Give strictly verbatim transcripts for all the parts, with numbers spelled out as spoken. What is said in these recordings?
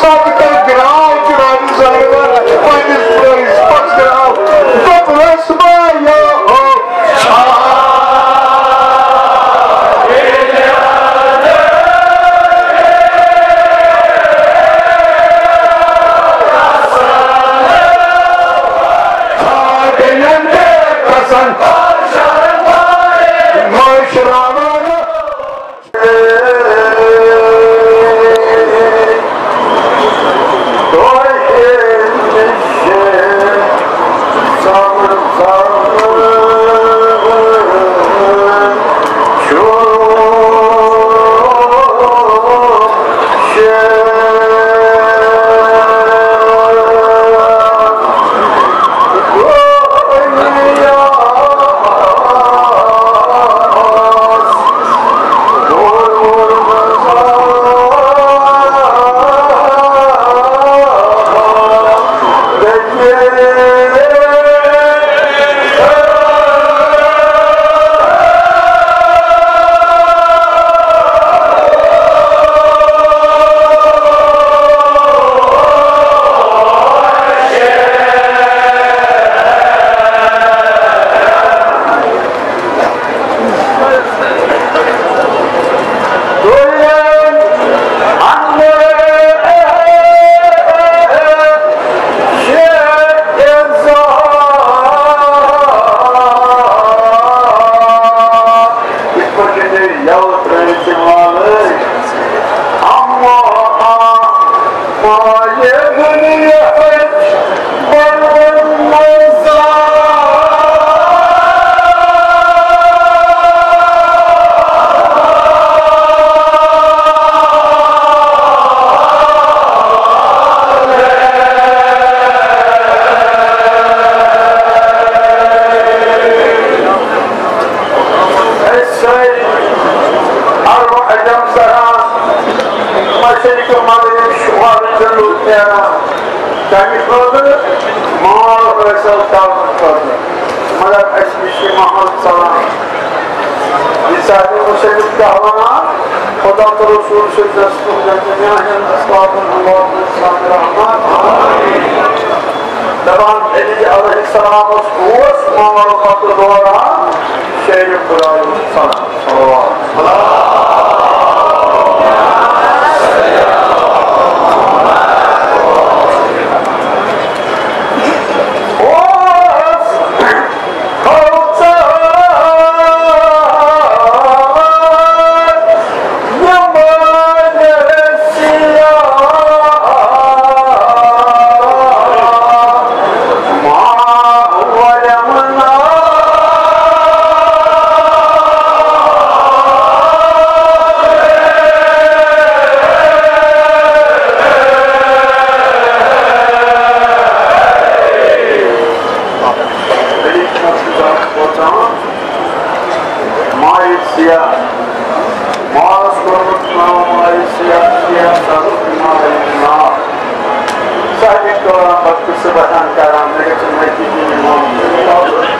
پتہٕ تہٕ درٛاو جناب زٲہِدَن پنٛنِس پرٛٲنِس پتہٕ درٛاو دوٚپنَس، "ما یا ہو چھا۔" یِتھ پٲٹھۍ ییٚلہِ یَوٕ ترٛٲوِتھ یِوان ٲسۍ، اَما ما یہِ دُنیاہٕچ بَنوَن منٛز۔ أسۍ سٲری عرب عجم سران، مشرق مغرب شمال جنوب نیران، کمہِ خٲطرٕ؟ مال حٲصِل کرنہٕ خٲطرٕ۔ مگر اَسہِ نِش چھِ محمد سلام۔ یہِ سارنٕے مُشرِک کیٛاہ وَنان؟ خدا تہٕ رسول چھِ دَستُر دِنہٕ دُنیا ہٕنٛدۍ اَسبابَن ہُنٛد ووت اِسلام رحمان۔ دَپان علی علیہ السلامَس اوس مال پَتہٕ دوران شیرِ خدایہِ سلام۔ صلوات۔ ماے سیاہ، مالَس کوٚرمُت ناو ماے سیاہ، سیاہ سَرُد ماے ناو۔ ساروی دوران پَتہٕ قصہٕ وَتھان کران، مےٚ گژھِ نہٕ وۄنۍ کِہیٖنۍ وَنُن۔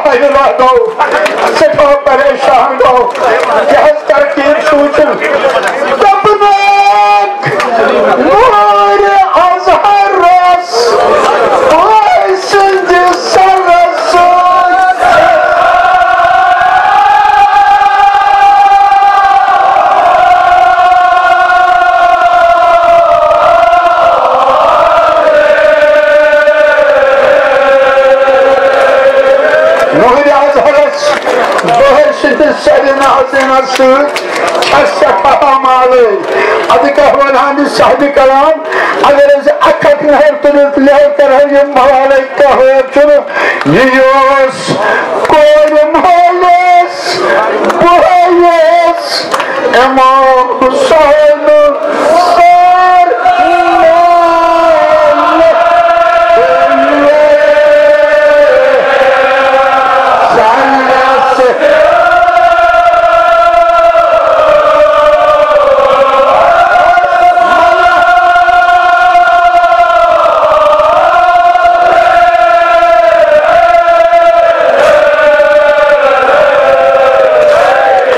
پہلا گوٚو، سٮ۪ٹھاہ پریشان گوٚو، یہِ حظ ترقی سوٗنٛچُن۔ دوٚپنَکھ، نوٗرِ اظہرس بٲے سٕنٛدِ سرس سۭتۍ۔ نوٗرِ اظہرس بٲے سٕنٛدِ سرِ نازنینس سۭتۍ چھےٚ سٮ۪ٹھاہ مالٲے۔ اَدٕ کیٛاہ وَنہٕ ہن یہِ صاحبِ کلام، اگر أسۍ اکھ اکھ نہر تُلِتھ لہر کرہو، یہِ ملالے کانٛہہ ہٲر چھُنہٕ۔ یہِ اوس کورِ مٲلِس بٲیِس امام حسین سر۔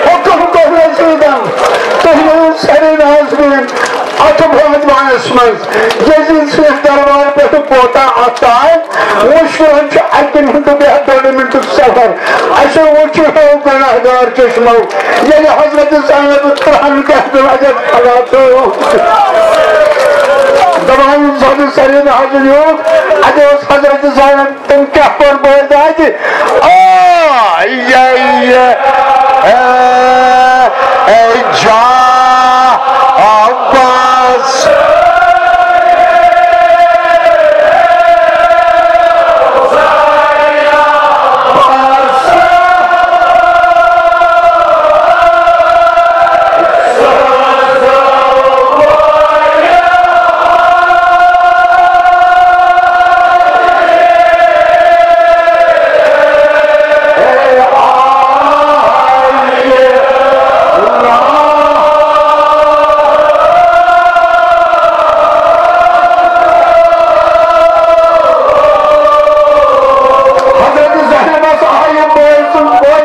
حکم کوٚر یزیدن، تُہۍ ؤنِو سرِ نازنیٖن، اتھ وازوانس منٛز یزید سٕنٛدِس دربار پٮ۪ٹھٕ کوتاہ اتھ آے؟ مُشکِلن چھُ اَکہِ مِنٹُک یا ڈۄڈِ مِنٹُک سفر۔ اَسہِ وُچھ ہو گناہگار چشمو، ییٚلہِ حضرت زینب ترٛہن گژھِ لگت خلاص۔ دپان زن سرِ نازنیٖن، اَتہِ اوس حضرت زینب، تٔمۍ کیٛاہ کوٚر بٲے دادِ؟ آ، یے، یے، اے، اے جا، عباس۔ حضرت زینبس آیہِ بٲے سُنٛد بوے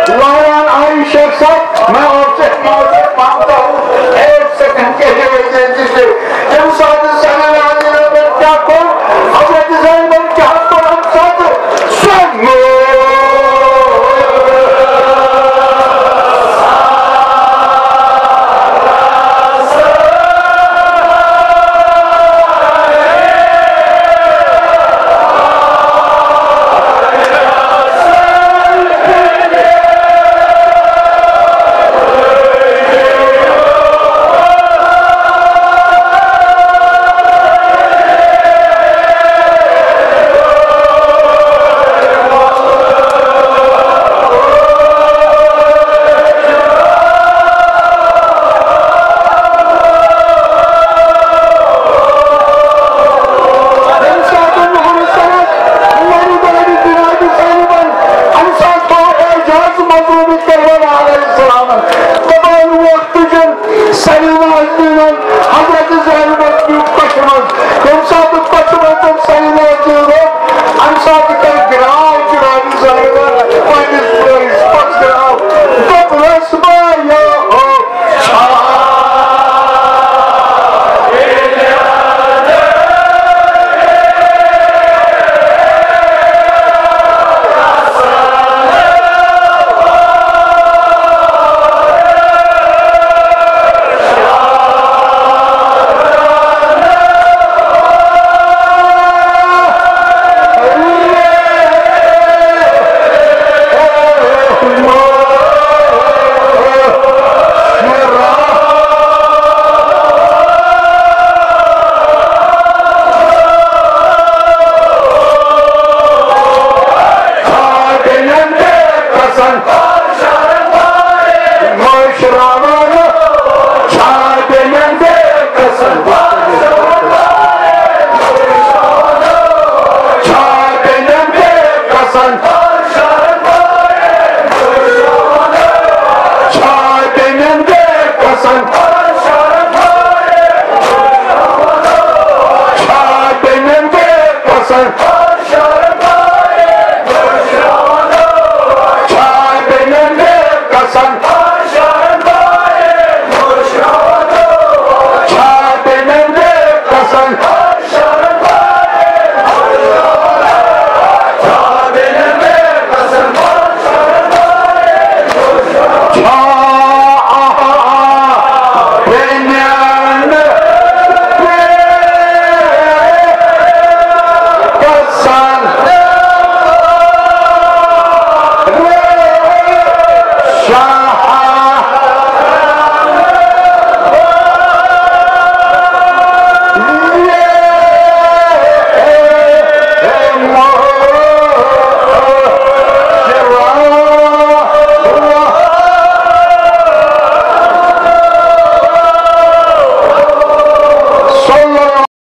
لاران آیہِ شیخ صٲب، میں آپ سے معذرت مانگتا ہوں، ایک سیکنڈ کے لیے دے دیجیے۔ تَمہِ ساتہٕ سرِ نازنیٖنن کیٛاہ کوٚر، حضرت زینبن کیٛاہ کوٚر اَمہِ ساتہٕ؟ سۄ سرِ نازنیٖنن حضرت زینبس نیوٗ کۄٹھِ منٛز۔ ییٚمہِ ساتہٕ کۄٹھِ منٛز تٔمۍ سرِ نازنیٖن روٚٹ، اَمہِ ساتہٕ کٔر گراے جناب زینبن پننِس بٲیِس پتہٕ گراو۔ دوٚپنس، بٲیو،